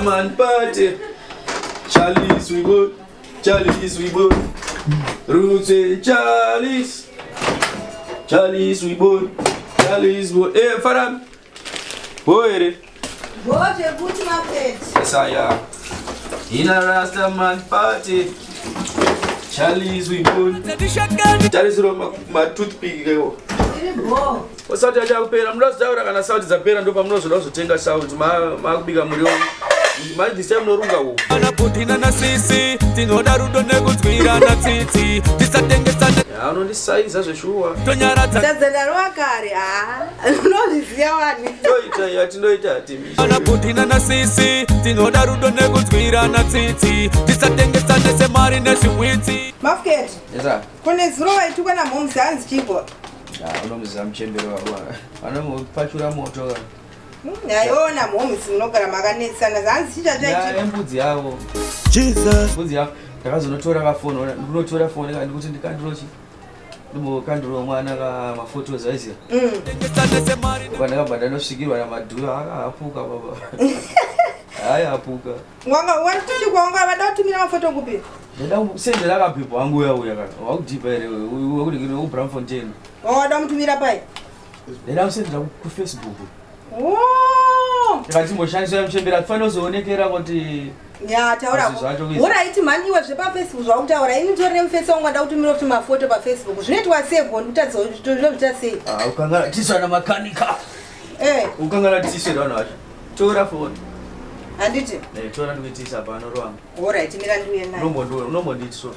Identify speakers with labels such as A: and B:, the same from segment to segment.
A: Rastaman party. Chalice we both. Chalice we both. Roots and Chalice. Chalice we both. Chalice we. Eh, Faram. Boy,
B: Bho zvekuti mapeti.
A: Yes, I am. In a Rastaman party. Chalice we both. Tarisiro ma toothpick kaiwo.
B: Iri bho.
A: Usati achakupera munozotaura kana sauti dzapera ndo pamunozoda kuzotenga sauti makubika muriwo manje this time munorunga uku
C: Ana putina na sisi tinoda rudo nekunzwirana tsitsi tisatengesane
A: Ya, unondisaiza zveshuwa
C: tonyaradza
B: Sadza ndarova kare haa. Unozviziva wani.
A: toita yatinoita hatimishi
C: Ana putina na sisi tinoda rudo nekunzwirana tsitsi tisatengesane semari nezviwitsi
B: Mafuketi.
A: yesa
B: Kune zuro waitukwa namhomuzi hanzi chipo.
A: unomuziva muchembero wako anomupachura moto ka
B: Yaiona mhomuzi munogara makanetsana hanzi chicha chaitika.
A: embudzi yavo mbudzi yavo ndakazonotora kafoni ona ndikunotora foni ka ndikuti ndikandirochi ndimbokandiro mwana ka mafotos aiziva
C: Tengesane semari
A: pandakabva ndanosvikirwa namadhura akaapuka baba hayi apuka
B: Wanga watichikwa wanga vada kutumira mafoto kupi?
A: ndada kusendera kabhebho angu uya uya kana wakudhibha here wekubramfontein
B: Wawada mutumira pai.
A: ndada kusendera kufacebook
B: Oh!
A: ndikatimboshandisa muchembera atifanira kuzoonekera kuti
B: Ya taura.
A: Asi zvacho kuisa.
B: Uraiti mhani iwe zvepafacebook zvakutaura ini nditori nemufesi wangu wanda kutumira kuti mafoto pafacebook. Zvinoitwa sei ko ndikutadza zvinoita sei?
A: Ah, ukangana tiswa namakanika
B: Eh,
A: ukangana tiswe vanhu vacho tora foni
B: handiti.
A: Eh, tora ndikuitisa pano rwangu
B: Alright, mira ndiuye naye.
A: unombonditiswa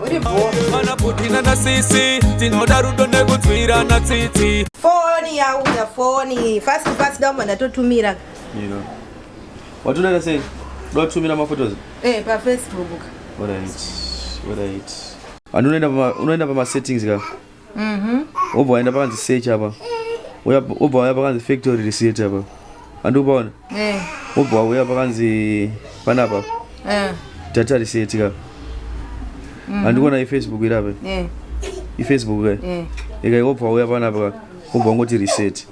B: Uri bho.
C: Ana putina na sisi tinoda rudo nekunzwirana tsitsi
B: Foni yauya foni. Fast fast dauma ndatotumira.
A: watodaita sei udakutumira mafotos
B: Eh, pafacebook.
A: alright alright and unoenda pamasettings ka wobva waenda pakanzi search apa wobva wauya pakanzi factory reset apa andikupaona
B: Eh,
A: wobva wauya pakanzi panapa
B: eh,
A: data reset ka andikuona ifacebook iri apa
B: eh,
A: ifacebook ka
B: eh.
A: ikai wobva wauya panapa ka wobva wangoti reset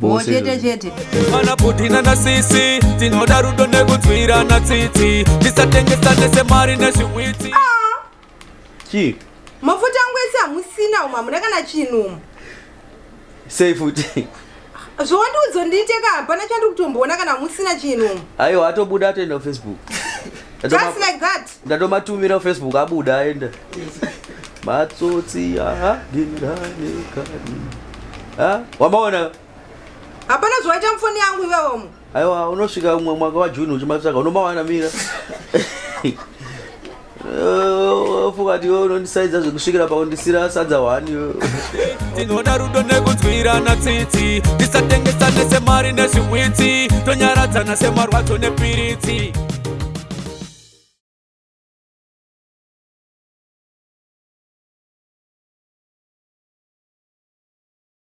B: Bho chete chete.
C: Ana putina na sisi tinoda rudo nekunzwirana tsitsi tisatengesane semari nezviwitsi
A: chii
B: Mafuta angu ese hamusina umu hamuna kana chinhu umu.
A: sei futi
B: Zvondiudzo ndiite ka hapana chandiri kutomboona kana musina chinhu umu.
A: aiwa atobuda atoenda kufacebook
B: Just like that.
A: ndatomatumira kufacebook abuda aenda matsotsi ahagiranekani wamaona
B: Hapana zvawaita mufoni yangu iwewe umu.
A: aiwa unosvika umwe mwaka wajuni uchimatsvaka unomawana mira fukati iwe unondisaidza zvekusvikira pakundisira sadza hwani
C: tinoda rudo nekunzwirana tsitsi tisatengesane semari nezviwitsi tonyaradzana semarwadzo nepiritsi.